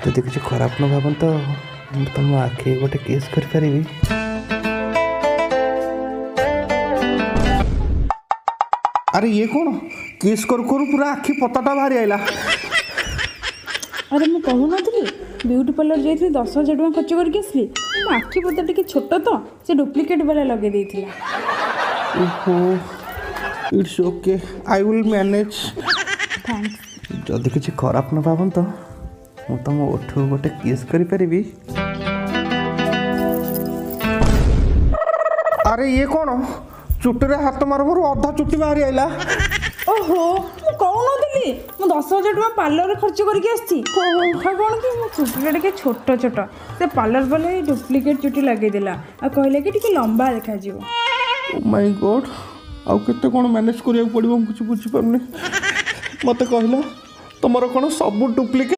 ଯଦି କିଛି ଖରାପ ନ ଭାବନ୍ତ, ମୁଁ ତମ ଆଖି ଗୋଟେ କିସ୍ କରିପାରିବି? ଆରେ, ଇଏ କ'ଣ? କିସ୍ କରୁ କରୁ ପୁରା ଆଖି ପତାଟା ବାହାରି ଆଇଲା। ଆରେ, ମୁଁ କହୁନଥିଲି, ବିୟୁଟି ପାର୍ଲର ଯାଇଥିଲି, 10,000 ଟଙ୍କା ଖର୍ଚ୍ଚ କରିକି ଆସିଲି। ମୋ ଆଖି ପତା ଟିକେ ଛୋଟ ତ, ସେ ଡୁପ୍ଲିକେଟ୍ ବାଲା ଲଗେଇ ଦେଇଥିଲା। ଓହୋ, it's okay, I will manage. Thanks. ଯଦି କିଛି ଖରାପ ନ ଭାବନ୍ତ, ମୁଁ ତମ ଓଠକୁ ଗୋଟେ କିସ୍ କରିପାରିବି? ଆରେ, ଇଏ କ'ଣ? ଚୁଟିରେ ହାତ ମାରୁ ମାରୁ ଅଧା ଚୁଟି ବାହାରି ଆଇଲା। ଓହୋ, ମୁଁ କହୁନଥିଲି, ମୁଁ 10,000 ଟଙ୍କା ପାର୍ଲରରେ ଖର୍ଚ୍ଚ କରିକି ଆସିଛି। କଥା କ'ଣ କି, ମୋ ଚୁଟିଟା ଟିକେ ଛୋଟ ଛୋଟ, ସେ ପାର୍ଲର ବାଲା ଏଇ ଡୁପ୍ଲିକେଟ୍ ଚୁଟି ଲଗେଇଦେଲା ଆଉ କହିଲା କି ଟିକେ ଲମ୍ବା ଦେଖାଯିବ। ମାଇ ଗଡ୍, ଆଉ କେତେ କ'ଣ ମ୍ୟାନେଜ୍ କରିବାକୁ ପଡ଼ିବ, ମୁଁ କିଛି ବୁଝିପାରୁନି। ମୋତେ କହିଲ, ତମର କ'ଣ ସବୁ ଡୁପ୍ଲିକେଟ୍?